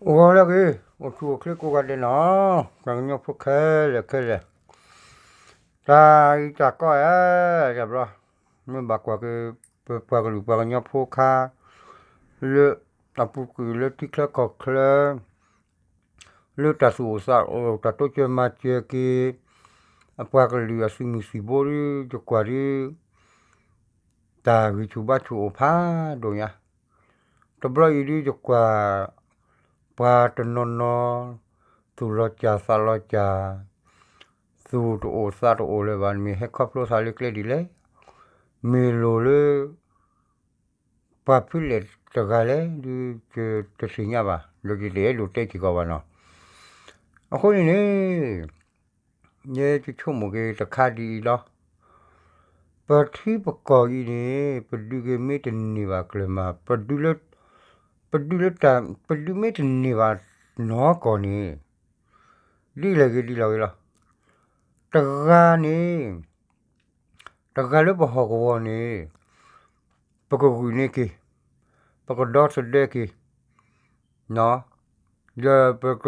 ဂီၤလၢအဂ့ၤ, အိၣ်ဆူၣ်အိၣ်ချ့ကိးဂၤဒဲးနီၤ, ပှၤကညီဖိခဲလၢာ်ခဲလၢာ်, တၢ်အံၤတၢ်ကီဧါ, တဘျီ, မ့ၢ်ဘၣ်ကွၢ်က့ၤ ပပှၤကလုာ်ပှၤကညီဖိခါ လၢအပူၤကွံာ်လၢထံချၢကီၢ်ချၢ လၢတၢ်သူၣ်အိၣ်သးအိၣ် တၢ်တိစၢၤမၤစၢၤက့ၤ အပှၤကလုာ်အသုးမုၢ်သံၣ်ဘိဒ် ယကွၢ်ဒ် တၢ်ဂံၢ်ဆူၣ်ဘါဆူၣ်အိၣ်ဖးဒိၣ်ညါ, တဘျီအံၤဒ်ယကွၢ် ပှၤတနီၤနီၤ သူၣ်လီၤစၢ်သးလီၤစၢ်, သူၣ်တအိၣ်သးတအိၣ်လၢၤဘၣ် မ့ၢ်ဟဲခီဖျိသးလၢကျဲဒ်လဲၣ်, မ့ၢ်လိၣ်လၢ ပှၤဖဲလဲၣ်တဂၤလဲၣ်ဒ် ယတသ့ၣ်ညါဘၣ်, ဒီးယတအဲၣ်ဒိးတဲစ့ၢ်ကီးဘၣ်နီၤ. အဃိန့ၣ်န့ၣ် ယဲယဆိကမိၣ်က့ၤတခါဒ်အံၤလီၤ. ပထံပကီၢ်အံၤန့ၣ် ပဒုးက့ၤမ့ၢ်တန့ၢ်ဘၣ်ကျၢၤမး, ပဒုးလၢ ပဒုးလၢတၢ် ပဒုးမ့ၢ်တန့ၢ်ဘၣ်နီၢ်ကီၢ်န့ၣ် ဒ်လဲၣ်ဂ့ၤဒ်လဲၣ်ဂ့ၤလီၤ. တဂၤန့ၣ် တဂၤလၢပဟီၣ်ကဝီၤန့ၣ် ပကဂုာ်န့ၢ်က့ၤ, ပကဒီသဒၢက့ၤ, ဒီးပက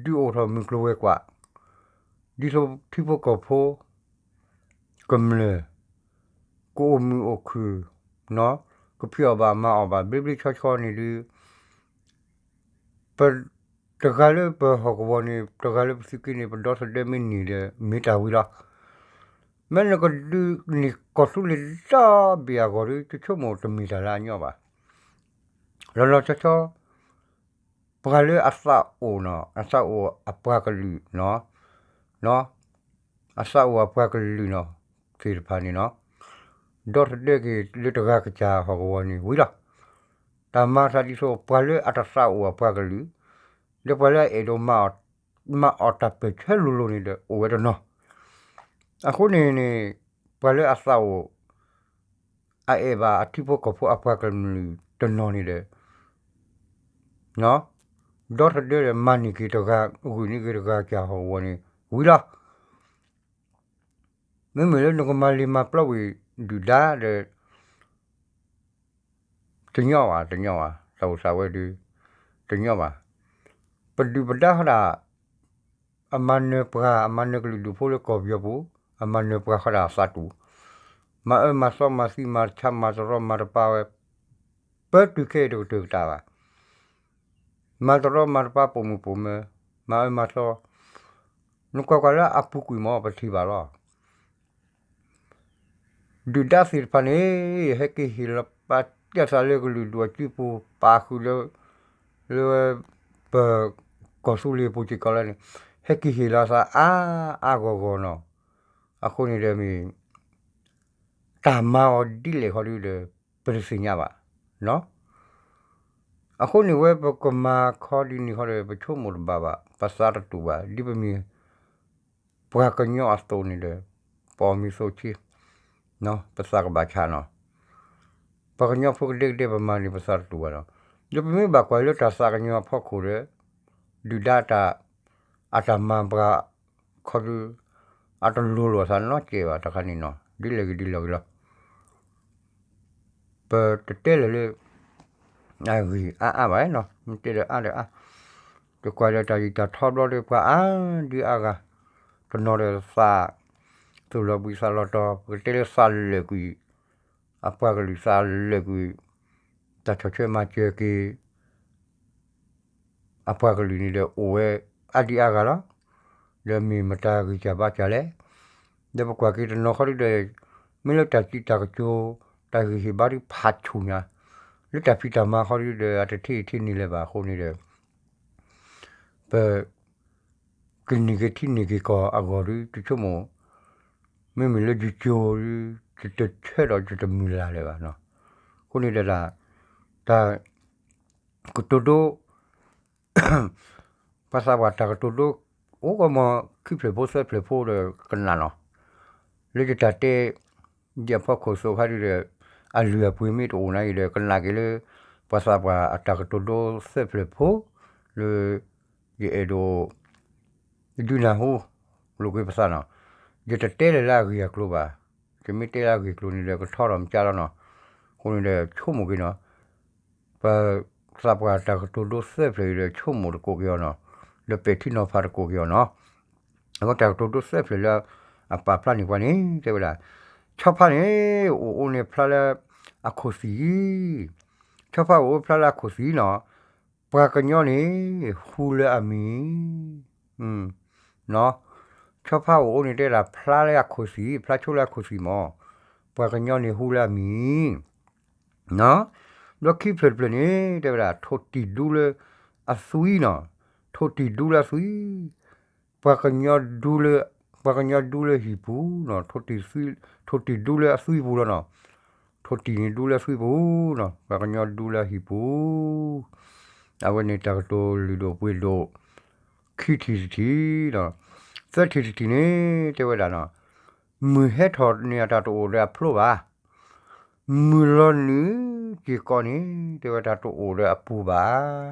ဒုးအိၣ်ထီၣ်မုၢ်ကျိၤဝဲၤကွာ်, ဒ်သိးထံဖိကီၢ်ဖိ ကမျၢၢ် ကအိၣ်မုာ်အိၣ်ခုၣ်, ကဖံးအီၣ်ဘၣ်မၤအီၣ်ဘၣ် ဘျ့ဘျ့ဆှီဆှီန့ၣ်ဒ် ပ တဂၤလၢပဟီၣ်ကဝီၤန့ၣ် တဂၤလၢပသုးက့န့ၣ် ပဒီသဒၢမ့ၢ်န့ၢ်ဒီး မ့ၢ်တၢ်ဝံၤလီၤ. မ့ၢ်နကဒုးန့ၢ်ကီၢ်သူလ့ၤဒီဘ့ၣ်အဂီၢ်ဒီး ယဆိကမိၣ်တမ့ၢ်တၢ်လၢအညီဘၣ်. လီၤလီၤဆီဆီ ပှၤလၢအသးအိၣ်နီၤ အသးအိၣ်အပှၤကလုာ်နီၤ အသးအိၣ်အပှၤကလုာ်နီၤ သ့ၣ်တဖၣ်န့ၣ်နီၤ ဒီသဒၢက့ၤလၢတဂၤကစၢ်ဟီၣ်ကဝီၤန့ၣ်ဝံၤလီၤ. တၢ်မၤသးဒ်သိးပှၤလၢအတသးအိၣ်အပှၤကလုာ် ဒီးပှၤလၢအအဲၣ်ဒိးမၤအီၣ်တၢ်ပၢၢ်ဆၢလိၤလိၤန့ၣ်ဒီး အိၣ်ဝဲတနီၤ. အဃိန့ၣ်န့ၣ် ပှၤလၢအသးအိၣ် အအဲၣ်ဘၣ်အထံဖိကီၢ်ဖိအပှၤကလုာ်တနီၤန့ၣ်ဒီး ဒီသဒၢဒီးမၤန့ၢ်က့ၤတဂၤ ဂုာ်န့ၢ်က့ၤတဂၤကစၢ်ဟီၣ်ကဝီၤန့ၣ်ဝံၤလီၤ. မ့မ့ၢ်လၢနကမၤလ့ၤမၤပျီဝံၤဒုၣ်ဒါဒီး တညီဘၣ် တညီဘၣ် တၢ်အိၣ်သးဝဲဒုး တညီဘၣ်. ပဒုၣ်ပဒါဃီဒၣ် အမၤနၢၤပှၤ အမၤနၢၤကလုာ်ဒူၣ်ဖိလၢကီၢ်ပယီၤပူၤ အမၤနၢၤပှၤဃီဒၣ်အသးတူၢ်, မၤအၢမၤသီ မၤသံမၤဆါ မၤတရီမၤတပါဝဲ ပတုၤခဲအံၤတကတၢၢ်ကတၢၢ်ဘၣ်. မၤတရီမၤတပါ ပိာ်မုၣ်ပိာ်မၢၤ မၤအၢမၤသီ, နကွၢ်ကွၢ်လၢအပူၤကွံာ်မ့ၢ် ပထံၣ်ဘၣ်လီၤ. ဒုၣ်ဒါသ့ၣ်တဖၣ်န့ၣ် ဟဲက့ၤဟ့ၣ်လီၤပာ်တ့ၢ်သးလၢကလုာ်ဒူၣ်အစုပူၤ ပာ်ဃုာ်လၢ လၢ ပ ကီၢ်သူလ့ၤပူၤစ့ၢ်ကီးလၢန့ၣ် ဟဲက့ၤဟ့ၣ်လီၤသးအါအါဂီၢ်ဂီၢ်နီၤ. အဃိန့ၣ်ဒီးမ့ၢ် တၢ်မၤအီၤဒ်လဲၣ်ခီဒုဒီး ပတသ့ၣ်ညါဘၣ်. အဃိန့ၣ်ဝဲပကမၤခီဒ်န့ၣ်ခီဒီး ပဆိကမိၣ်တဘၣ်ဘၣ် ပသးတတူၢ်ဘၣ် ဒ်ပမ့ၢ် ပှၤကညီအသိးန့ၣ်ဒီး ပအီၣ်မ့ၤသိးဆ့ ပသးကဘၣ်ဆါနီၤ. ပှၤကညီဖိကဒဲကဒဲပမၤန့ၣ် ပသးတတူၢ်ဘၣ်နီၤ. ဒီးပမ့ၢ်ဘၣ်ကွၢ်လၢတၢ်သးကညီၤအဖီခိၣ်ဒီး ဒုၣ်ဒါတၢ် အတၢ်မၤပှၤခီဒု အတလိၤလိာ်အသးနီတစဲးဘၣ်တခါန့ၣ်နီၤ ဒ်လဲၣ်ဂ့ၤဒ်လဲၣ်ဂ့ၤလီၤ. ပတတဲလၢၤလၢ အဂ့ၢ်အါအါဘၣ်နီၤ မ့ၢ်တဲဒီးအါဒီးအါ, ယကွၢ်ဒီးတၢ်ယံာ်တၢ်ထီဘျီဒီးပှၤအါဒံအါဂၤ, တနီၤဒီးသး သူၣ်လီၤဘှံးသးလီၤတီၤ ပကတဲလၢသးလၢာ်ကွံာ်, အပှၤကလုာ်သးလၢာ်ကွံာ်, တၢ်ဆီၣ်ထွဲမၤစၢၤက့ၤ အပှၤကလုာ်န့ၣ်ဒီးအိၣ်ဝဲအါဒံအါဂၤလီၤ. ဒီးမ့ၢ်မတၤဂံၢ်စၢ်ဘါစၢ်လဲၣ်. ဒီးပကွၢ်က့ၤတနီၤခီဒုဒီး မ့ၢ်လၢတၢ်စံးတၢ်ကတိၤ တၢ်ဂ့ၢ်ဟ့ၣ်ဘါဒုဖးဆူၣ်ညါ, လၢတၢ်ဖံးတၢ်မၤခီဒုဒီး အတထံၣ်အထံၣ်န့ၢ်လၢၤဘၣ်အဃိန့ၣ်ဒီး ပ ကန့ၢ်က့ၤထံန့ၢ်က့ၤကီၢ်အဂီၢ်ဒု ယဆိကမိၣ် မ့မ့ၢ်လၢယကၠိဒု ယတဆၢဒီးယတမုၢ်လၢ်လၢၤဘၣ်နီၤ. အဃိန့ၣ်ဒီး တၢ် ကတိၤဒိ ပှၤသးပှၢ်တၢ်ကတိၤဒိ အိၣ်ကမီၤခံဖျၢၣ်ဖိသၢဖျၢၣ်ဖိဒီးကနၣ်နီၤ. လၢယတၢ်တဲ ယအဖီခိၣ်သိးခါဒုဒီး အလုၢ်အပှ့ၤမ့ၢ်တအိၣ်နၤအံၤဒီး ကနၣ်က့ၤလၢ ပှၤသးပှၢ်အတၢ်ကတိၤဒိသၢဖျၢၣ်ဖိ လၢ ယအဲၣ်ဒိး ဒုးနၢ်ဟူ လိာ်ကွဲပသးနီၤ. ယတတဲလၢၤလၢအဂ့ၢ်အကျိၤဘၣ်. ယမ့ၢ်တဲလၢအဂ့ၢ်အကျိၤန့ၣ်ဒီး ကထီထီၣ်မကၢလီၤနီၤ. အဃိန့ၣ်ဒီး ဆိကမိၣ်က့ၤနီၤ ပ သးပှၢ်တၢ်ကတိၤဒိသၢဖျၢၣ်အံၤဒီး ဆိကမိၣ်တကိးက့ၤအီၤနီၤ, ဒီးပဲာ်ထံနီၤဖးတကိးက့ၤအီၤနီၤ. အဝဲတၢ်ကတိၤဒိသၢဖျၢၣ်လၢ အပာ်ဖျါန့ၢ်ပှၤန့ၣ် တဲဝဲဒၣ်, ဆီဖါန့ၣ် အိၣ်အိၣ်န့ၣ်ဖျါလၢ အခိၣ်သံၣ်, ဆီဖါအိၣ်အိၣ်ဖျါလၢအခိၣ်သံၣ်နီၤ, ပှၤကညီန့ၣ် ဟူလၢအမံၤ ဆီဖါအိၣ်အိၣ်န့ၣ် တဲဒၣ်ဖျါလၢအခိၣ်သံၣ်, ဖျါဆိလၢအခိၣ်သံၣ်မး, ပှၤကညီန့ၣ်ဟူလၢအမံၤ, ဒီးခံဖျၢၣ်တဖျၢၣ်န့ၣ် တဲဝဲဒၣ် ထိၣ်တံၢ်ဒူလၢအသွံနီၤ, ထိၣ်တံၢ်ဒူလၢအသွံ, ပှၤကညီဒူလၢ, ပှၤကညီဒူလၢဟံၣ်ပူၤနီၤ, ထိၣ်တံၢ်ဒူလၢအသွံပူၤလီၤနီၤ, ထိၣ်တံၢ်န့ၣ်ဒူလၢအသွံပူၤနီၤ, ပှၤကညီဒူလၢအဟံၣ်ပူၤ အဝဲန့ၣ်တၢ်ကတိၤလုၢ်ဒိၣ်ပှ့ၤဒိၣ် ခံထံၣ်တထံၣ်ဒီး သၢထံၣ်တထံၣ်န့ၣ် တဲဝဲဒၣ်နီၤ, မုၢ်ဟဲထီၣ်န့ၣ်အတၢ်တအိၣ်ဒီးအဖျိဘၣ်, မုၢ်လီၤနုာ်စ့ၢ်ကီးန့ၣ် တဲဝဲတၢ်တအိၣ်ဒီးအပူၤဘၣ်.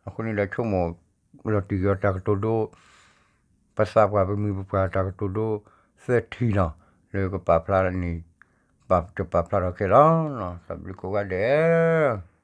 အဃိန့ၣ်ဒီးဆိကမိၣ်လီၤတံၢ်က့ၤအီၤတၢ်ကတိၤဒိ ပသးပှၢ်ပမုၢ်ပပှၢ်တၢ်ကတိၤဒိသၢထံၣ်နီၤ, လၢကပာ်ဖျါန့ၣ်, ပာ်, ကပာ်ဖျါထီၣ်ခဲလီၤ, တၢ်ဘျုးကိးဂၤဒဲး.